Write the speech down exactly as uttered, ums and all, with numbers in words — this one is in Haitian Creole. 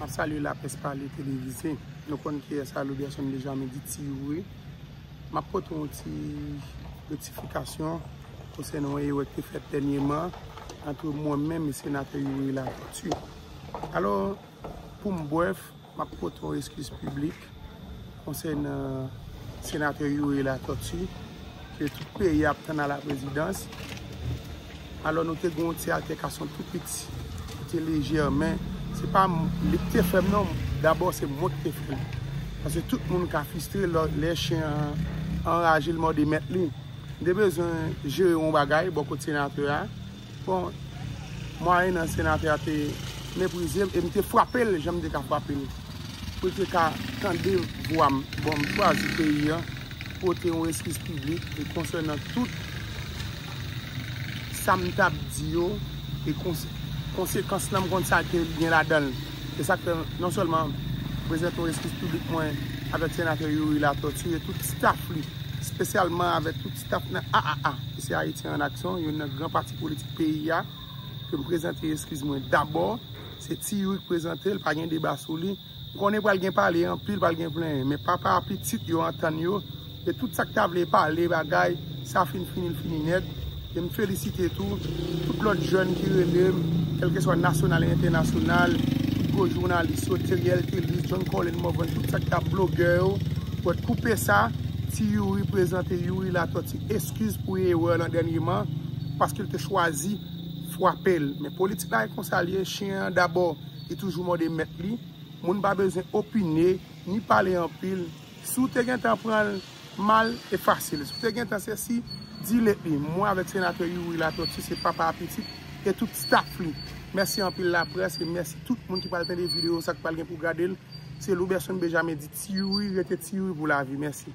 Salut Lapès Pale Televize. Nou konn kiyès a, Louberson Benjamin di Ti Youri. M ap pote yon ti rektifikasyon konsènan yon erè ki te fèt dènyèman ant mwen menm e senatè Youri Latortue. Alò, pou m brèf, m ap pote yon eskiz piblik konsènan senatè Youri Latortue, ke tout peyi ap tann a la prezidans. Alò, nou te gen yon ti altèkasyon tou piti, ki te lejè, men se pa m, li ki te fè m non, dabò se mwen ki te fè l. Paske tout moun ka fristre lè, lè chen an anraje, l mòde mèt li. M te bezwen jere yon bagay bò kot senatè a. Bon, mwayennan senatè a te meprize m e m te frape l jan m te ka frape l. Pou l te ka tande vwa m. Bon, m chwazi peyi a, pote yon eskiz piblik e konsènan tout sa m t ap di yo e konse-, konsekans lan m konn sa ke gen ladan l. E sa k fè non sèlman prezante yon eskiz piblik mwen avèk senatè Youri Latortue e tout staff li, espesyalman avèk tout staff nan A A A, ki se Ayiti an Aksyon, youn nan gran pati politik peyi a, ke m prezante eskiz mwen dabò. Se Ti Youri k prezante l, pa gen deba sou li. M konnen pral gen pale anpil, pral gen plenyen, men papa a pitit yo antann yo, e tout sa k ta vle pale bagay, sa fin fini, l fini nèt. E m felisite tou tout lòt jèn ki rele m, kèlkeswa nasyonal e entènasyonal, tout gwo jounalis yo, Theriel Thelus, John Colin Morvan, tout sa k t ap blogè yo, pou koupe sa, Ti Youri prezante Youri Latortue eskiz pou erè lan dènyèman, paske l te chwazi frape l. Men politik la e konsa l ye, chen an dabò, li toujou mòde mèt li. Moun pa bezwen opine, ni pale anpil. Si w te gentan pran l mal, efase l. Si w te gentan sesi, delete li. Mwen avèk senatè Youri Latortue, se papa a pitit e tout staff li. Mèsi anpil laprès e mèsi tout moun ki pral tande videyo sa, ki pral gen pou gade l. Se Louberson Benjamin di Ti Youri, rete Ti Youri pou lavi. Mèsi.